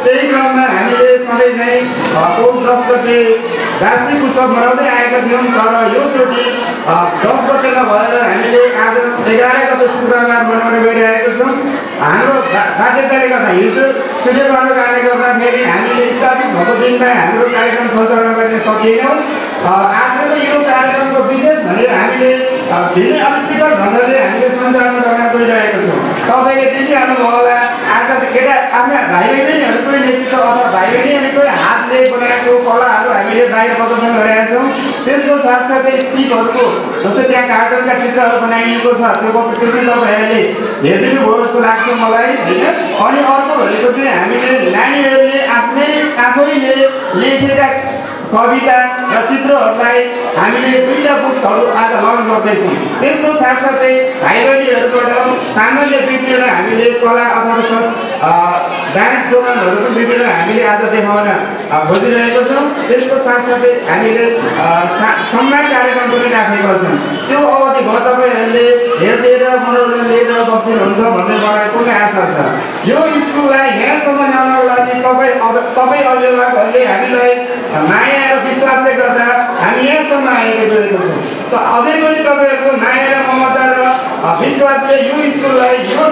त्यही क्रममा हामीले सधैँ नै पौष 10 गते वार्षिक उत्सव मनाउँदै आएका थियौँ। तर योचोटि 10 गते नभएर हामीले आज 11 गते शुक्रबार मनाउने गरिरहेका छौँ। हाम्रो बाध्यताले गर्दा हिजो सूर्यग्रहणको कारणले गर्दाखेरि हामीले स्थापित भएको दिनमा हाम्रो कार्यक्रम सञ्चालन गर्न सकिएनौँ। आजको यो कार्यक्रमको विशेष भनेर हामीले भिन्नै अलिकति ढङ्गले हामीले सञ्चालन गर्न गइरहेका छौँ। तपाईँले देखिहाल्नुभयो होला, आज केटा आफ्ना भाइ बहिनीहरूको नेतृत्व अथवा भाइ बहिनीहरूको हातले बनाएको कलाहरू हामीले बाहिर प्रदर्शन गरेका छौँ। त्यसको साथसाथै सिपहरूको जस्तै त्यहाँ कार्टुनका चित्रहरू बनाइएको छ, त्यो चाहिँ तपाईँहरूले हेरिदिनु भयो जस्तो लाग्छ मलाई होइन। अनि अर्को भनेको चाहिँ हामीले नानीहरूले आफैले लेखेका कविता र चित्रहरूलाई हामीले 2टा बुकहरू आज लन्च गर्दैछौँ। त्यसको साथसाथै भाइ बहिनीहरूबाट सामान्य विधिबाट हामीले कला अथवा डान्स प्रोग्रामहरू पनि विधिबाट हामीले आज देखाउन खोजिरहेको छौँ। त्यसको साथसाथै हामीले सम्मान कार्यक्रम पनि राखेका छौँ। त्यो अवधिभर तपाईँहरूले हेरिदिएर मनोरञ्जन लिएर बस्नुहुन्छ भन्ने मलाई कुनै आशा छ। यो स्कुललाई यहाँसम्म ल्याउनको लागि तपाईँ अभिभावकहरूले हामीलाई माया र विश्वासले गर्दा हामी यहाँसम्म आइरहेको छौँ। त अझै पनि तपाईँहरूको माया र ममता र विश्वासले यो स्कुललाई यो